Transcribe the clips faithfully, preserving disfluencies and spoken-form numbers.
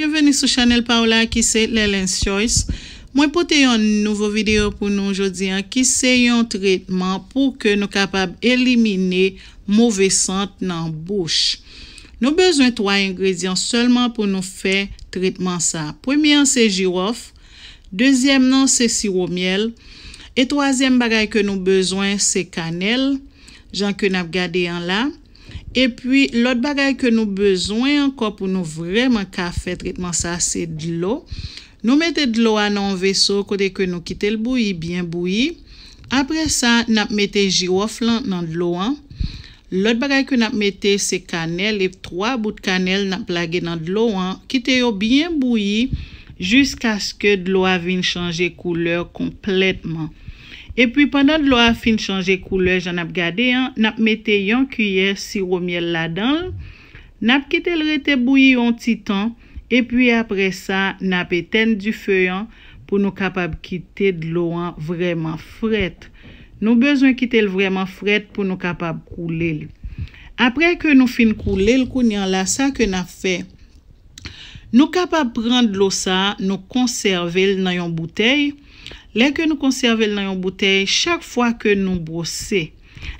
Byenveni sou chanèl pa w la ki se Lelens Choice. Mwen pote yon nouvo videyo pou nou jodi a ki se yon tretman pou ke nou kapab elimine move sant nan bouch. Nou bezwen twa engredyan sèlman pou nou fè tretman sa. Premye an se jiwòf, dezyèm nan se siwo myèl, e twazyèm bagay ke nou bezwen se kanèl, jan ke n ap gade an la. Epi, lòt bagay ke nou bezwen ankò pou nou vrèman ka fè tretman sa, se dlo. Nou mete dlo a nan yon veso kote ke nou kite l bouyi, byen bouyi. Apre sa, n ap mete jiwòf lan nan dlo an. Lòt bagay ke n ap mete, se kanèl, e twa bout kanèl n ap lage nan dlo an, kite yo byen bouyi jiskaske dlo a vin chanje koulè konplètman. Epi, pandan dlo a fin chanje koulè, jan n ap gade an, n ap mete yon kiyè siwo myèl ladan l. N ap kite l rete bouyi yon ti tan, epi apre sa, n ap etèn dife an pou nou kapab kite dlo an vrèman frèt. Nou bezwen kite l vrèman frèt pou nou kapab koule l. Apre ke nou fin koule l, kounye a la, sa ke n ap fè, nou kapab pran dlo sa a, nou konsève l nan yon boutèy. Lè ke nou konsève l nan yon boutèy, chak fwa ke nou bwose,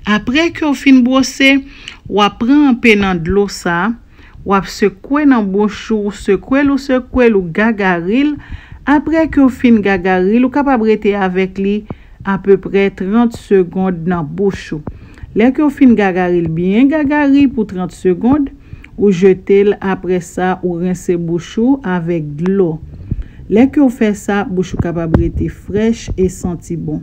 apre ke w fin bwose, w ap pran anpe nan dlo sa a, w ap sekwe nan bouch ou, sekwe l, ou sekwe l, ou gagari l. Apre ke w fin gagari l, ou kapab rete avèk li apeprè trant segonn nan bouch ou. Lè ke w fin gagari l byen gagari pou trant segonn, ou jete l, apre sa, ou rense bouch ou avèk dlo. Lè ke w fè sa, bouch ou kapab rete frèch e santi bon.